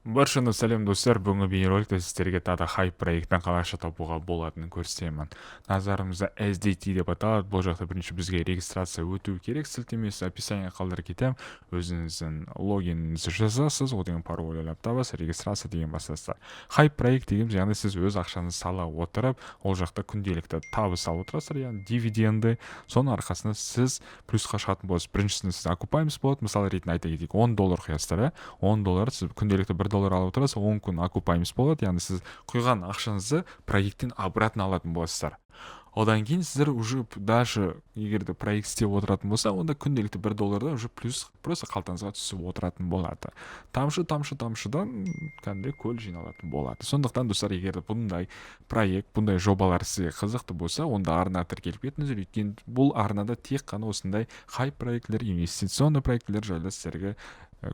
Баршаны сәлем, достар! Бүгінгі бейнероликте сіздерге тағы да хайп проектін қалай ақша табуға болатынын көрсетемін. Назарымызда SDT деп аталады. Бұл жақта бірінші бізге регистрация өту керек. Сілтемесі описание қалдырып кетемін. Өзіңіздің логиніңізді жазасыз, одан кейін пароль ойлап табасыз, регистрация деген басасыздар. Хайп проект дегеніміз, яғни сіз өз ақшаңызды сала отырып, ол жақта күнделікті табыс алып отырасыздар, яғни дивиденды. Соның арқасында сіз плюсқа шығатын боласыз. Біріншісінде сіз окупаемость болады. Мысал ретінде айта кетейік, 10 доллар құясыздар, иә, 10 доллар сіз күнделікті 1 доллар алып отырасыз, 10 күн окупаемость болады, яғни сіз құйған ақшаңызды проекттен обратно алатын боласыздар. Одан кейін сіздер уже даже егер де проект істеп отыратын болса, онда күнделікті 1 доллардан уже плюс просто қалтаңызға түсіп отыратын болады. Тамшы, тамшы, тамшыдан кәдімгідей көл жиналатын болады. Сондықтан, достар, егер де бұндай проект, бұндай жобалар сізге қызықты болса, онда арнаға тіркеліп кетіңіздер, өйткені бұл арнада тек қана осындай хайп проектілер, инвестиционный проектілер жайлы сіздерге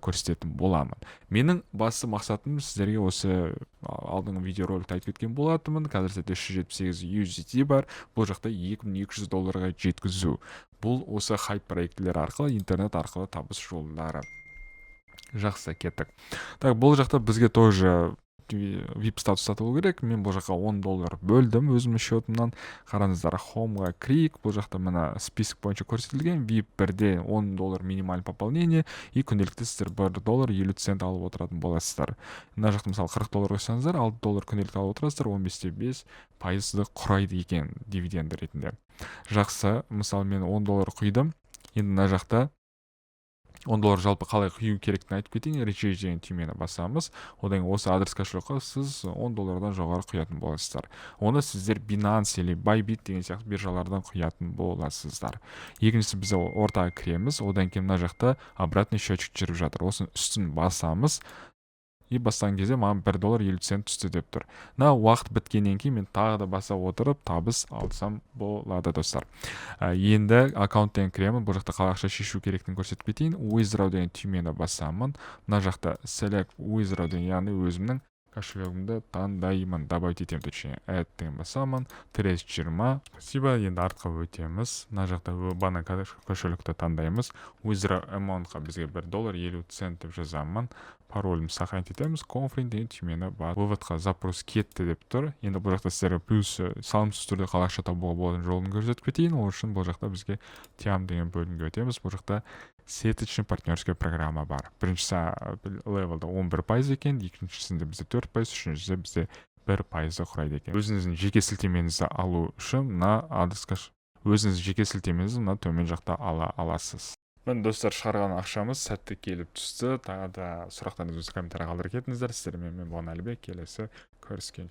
көрсететін боламын. Менің басты мақсатым сіздерге осы алдыңғы видеороликте айтып кеткен болатынмын, қазір сізде 378 USDT бар, бұл жақта 2200 долларға жеткізу. Бұл осы хайп проектілер арқылы, интернет арқылы табыс жолдары. Жақсы, кеттік. Так, бұл жақта бізге тоже VIP статус сатып алу керек. Мен бұл жаққа 10 доллар бөлдім өзімнің счетымнан. Қараңыздар, Home-ға кірейік. Бұл жақта мына список бойынша көрсетілген VIP 1-де 10 доллар минимальный пополнение и күнделікті сіздер 1 доллар 50 цент алып отыратын боласыздар. Мына жақта, мысалы, 40 доллар қойсаңыздар, 6 доллар күнделікті алып отырасыздар, 15,5 пайызды құрайды екен дивиденд ретінде. Жақсы, мысалы, мен 10 доллар құйдым. Енді мына жақта 10 доллар жалпы қалай құю керектігін айтып кетейін. Recharge деген түймені басамыз. Одан кейін осы адрес кошелекқа сіз 10 доллардан жоғары құятын боласыздар. Оны сіздер Binance или Bybit деген сияқты биржалардан құятын боласыздар. Екіншісі, біз ортаға кіреміз. Одан кейін мына жақта обратный счетчик жүріп жатыр, осының үстін басамыз. И басқан кезде маған 1 доллар 50 цент түсті деп тұр. Мына уақыт біткеннен кейін мен тағы да баса отырып табыс алсам болады, достар. Енді аккаунттен кіремін. Бұл жақта қалай ақша шешу керектігін көрсетіп кетейін. Withdraw деген түймені басамын. Мына жақта select withdraw деген, яғни өзімнің кошелегімді таңдаймын, добавить етемін, точнее, add деген басамын, TRC 20. Спасибо. Енді артқа өтеміз. Мына жақта бана кошелекті таңдаймыз. Withdraw amount-қа бізге 1 доллар 50 цент деп жазамын. Паролін сохранить етеміз, confirm деген түймені. Выводқа запрос кетті деп тұр. Енді бұл жақта сіздерге плюс салымсыз түрде қалай ақша табуға болатын жолын көрсетіп кетейін. Ол үшін бұл жақта бізге тям деген бөлімге өтеміз. Бұл жақта сеточный партнерская программа бар. Біріншісі левелда 11% екен, екіншісінде бізде 4%, үшіншісінде бізде 1%-ды құрайды екен. Өзіңіздің жеке сілтемеңізді алу үшін мына адресқа, өзіңіздің жеке сілтемеңізді мына төмен жақта ала аласыз. Міне, достар, шығарған ақшамыз сәтті келіп түсті. Тағы да сұрақтарыңызды комментарий қалдырып кетіңіздер. Сіздермен мен болған Әлібек. Келесі көріскенше!